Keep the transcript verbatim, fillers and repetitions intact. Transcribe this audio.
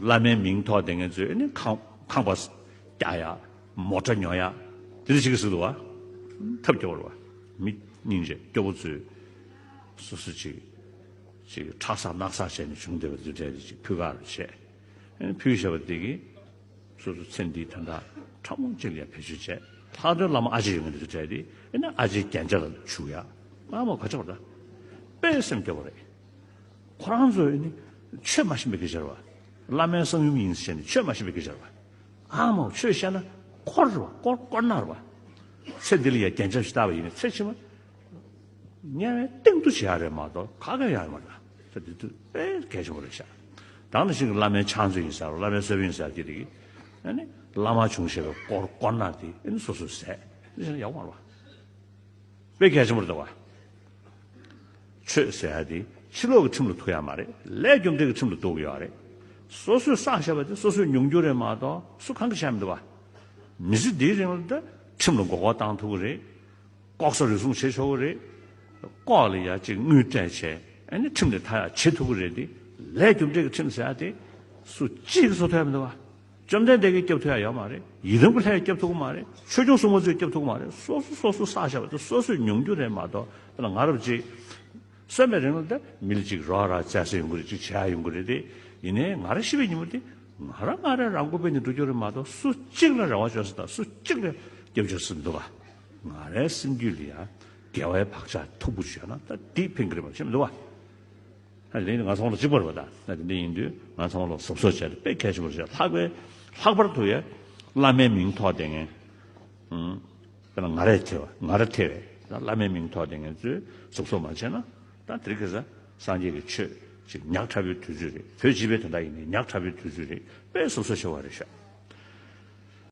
བླ་མའི་མིང་ཐོགས་བསྡད་མཁན་ཚོས་ནི་ཁང་ཁང་པ་རྒྱག་ཡ། མོ་ཊ་ཉོ་ཡ། དེ་འདྲ་བྱེད་ཀྱི་ཟེར་འདུག་བ། ཐབས་སྐྱོ་བོ་རེད་བ། མི་སྙིང་རྗེ་སྐྱོ་བོ་ཚོས་སོ་སོ་ཅིག་ཅིག་ཁྲག་ཟག་རྣག་ཟག་བྱས་ནས་བྱུང་བསྡད་པ་འདི་འདྲ་ཅིག་ཕུལ་ག་རུ་བྱས། ཨ་ནི་ཕུལ་བཞག་པ་དེ་གིས་སོ་སོ་ཚེ་འདིའི་དོན་དག་ཕྲ་མོ་གཅིག་ལ་ཡང་བེད་སྤྱོད་བྱས། ལྷག་དོན་བླ་མ་ཨ་ཅེ་ཡོད་མཁན་དེ་ཚོ་བྱས་ཏེ། ཨ་ནི་ཨ་ཅེའི་རྒྱན་ཆ་ལ་བྱུག་ཡ། ཨ་མ་ག་ཆ་བར་ད། དཔེ་སེམས་སྐྱོ་བོ་རེད། ཁོ་རང་ཚོས་ནི་ཆོས་མ་ཤེས་པའི་སྐད་ཆ་རེད་བ། བླ་མའི་གསང་ཡུམ་ཡིན་ཟེར་ནས་ཆོས་མ་ཤེས་པའི་སྐད་ཆ་རེད་བ། ཨ་མ་ཆོས་བཤད་ན་དཀོར་རེད་བ། དཀོར་དཀོར་ནག་རེད་བ། ཚེ་འདི་ལ་ཡ་རྒྱན་ཆ་ཞིག་བཏགས་པ་ཡིན་ན་ཚེ་ཕྱི་མ་དམྱལ་བའི་སྟེང་དུ་བྱེད་ཡ་རེད་མ་གཏོགས་ག་ག་ཡ་ཡོད་མ་རེད། ཚེ་འདི་དུས་དཔེ་གལ་ཆེན་པོ་རེད་ཤག་དེ་ནང་བཞིན་གྱི་བླ་མའི་ཕྱག་མཛོད་ཡིན་ཟེར་བ། བླ་མའི་གསོལ་དཔོན་ཡིན་ཟེར་བ་དེ་དེ་གི་ཨ་ནི་བླ་མ་བྱུང་ཞེས་པའི་དཀོར་དཀོར་ནག་དེ་ཨ་ནི་སོ་སོས་ཟས་འདི་བྱས་ན་ཡག་པོ་མ་རེད་བ། དཔེ་གལ་ཆེན་པོ་རེད་བ། ཆོས་ཟེར་ཡ་དེ་ཕྱི་ལོགས་ཀྱི་ཁྲིམས་ལ་ཐུག་ཡ་མ་རེད། ལས་རྒྱུ་འབྲས་ཀྱི་ཁྲིམས་ལ་ཐུག་གི་ཡོད་རེད། སོ་སོས་བསགས་བཞག་པ་དེ་སོ་སོས་མྱོང་རྒྱུ་རེད་མ་གཏོགས་སུ་གང་གིས་བཤད་མི་འདུག་བ། མི་ཚེ་འདིའི་རིང་ལ་ད་ཁྲིམས་ལ་མགོ་སྐོར་བཏང་ཐུབ་ཀྱི་རེད། ལྐོག་ཟ་རུལ་སུངས་བྱེད་ཆོག་གི་རེད། ལྐོག་ལ་ཡ་གཅིག་དངུལ་སྤྲད་བྱས་ཨ་ནི་ཁྲིམས་ལས་ཐར་ཡ་བྱེད་ཐུབ་ཀྱི་རེད་དེ། ལས་རྒྱུ་འབྲས་ཀྱི་ཁྲིམས་ཟེར་ཡ་དེ་སུ་གཅིག་གིས་བཟོ་ཐུབ་ཡ་མི་འདུག་བ། བཅོམ་ལྡན་འདས་ཀྱིས་སྐྱོབ་ཐུབ་ཡ་ཡོད་མ་རེད། ཡི་དམ་གྱི་ལྷས་སྐྱོབ་ཐུབ་ཀྱི་མ་རེད། ཆོས་སྐྱོང་སྲུང་མ་ཚོས་སྐྱོབ་ཐུབ་ཀྱི་མ་རེད། སོ་སོ་སོ་སོ་བསགས་བཞག་པ་དེ་སོ་སོས་མྱོང་རྒྱུ་རེད་མ་གཏོགས། དཔེར་ན་ང་རང་ཅིག་གསོན་པའི་རིང་ལ་ད་མི་ལ་ཅིག་རོགས་རམ་བྱས་ཡོང་གི་རེད། ཅིག་བྱས་ཡོང་གི་རེད་དེ། ཡིན་ནའི་ང་རང་ཤི་བའི་ཉིན་མོ་དེ་ང་རང་ང་རང་རང་མགོ་སྦས་ནས་འགྲོ་རྒྱུ་རེད་མ་གཏོགས་སུ་གཅིག་ལ་རེ་བ་བཅོལ་ས་དང་སུ་གཅིག་ལ་སྐྱབས་བཅོལ་ས་མི་འདུག་ག་ང་རའི་སེམས་རྒྱུད་ལ་ཡང་དགེ་བའི་བག་ཆགས་མཐུག་པོ་ཅིག་ཡོད་ན་ད་འདི་ཕན་གི་རེད་མ་གཏོགས་ཤེས་མི་འདུག་ག་ཨ་ནི་ང་ཚང་མ་ལ་གཅིག་པ་རེད་པ། ད་ཨ་ནི་འདི་ཡིན་དུས་ང་ཚང་མ་ལ་གཟབ་གཟབ་བྱས་ཏེ་དཔེ་གལ་ཆེན་པོ་རེད། ལྷག་པའི་ལྷག་པར་དུ་ཡ་བླ་མའི་མིང་ཐོགས་བསྡད་མཁན། ཨང་། དཔེར་ན་ང་རས་ཐེ་བ་ང་ར་ཐེ་བས་ད་བླ་མའི་མིང་ཐོགས་བསྡད་མཁན་ཚོས་གཟབ་གཟབ་མ་བྱས་ན་ད་དེ་རིང་ཁ་སང་སངས་རྒྱས་ཀྱི་ཆོས་ཅིག་ཉག་ཕྲ་བོའི་དུས་ཚོད་རེད། བོད་སྤྱི་པའི་དོན་དག་ཡིན་ནའི་ཉག་ཕྲ་བོའི་དུས་ཚོད་རེད། དཔེ་གཟབ་གཟབ་བྱེད་པ་རེད་ཤག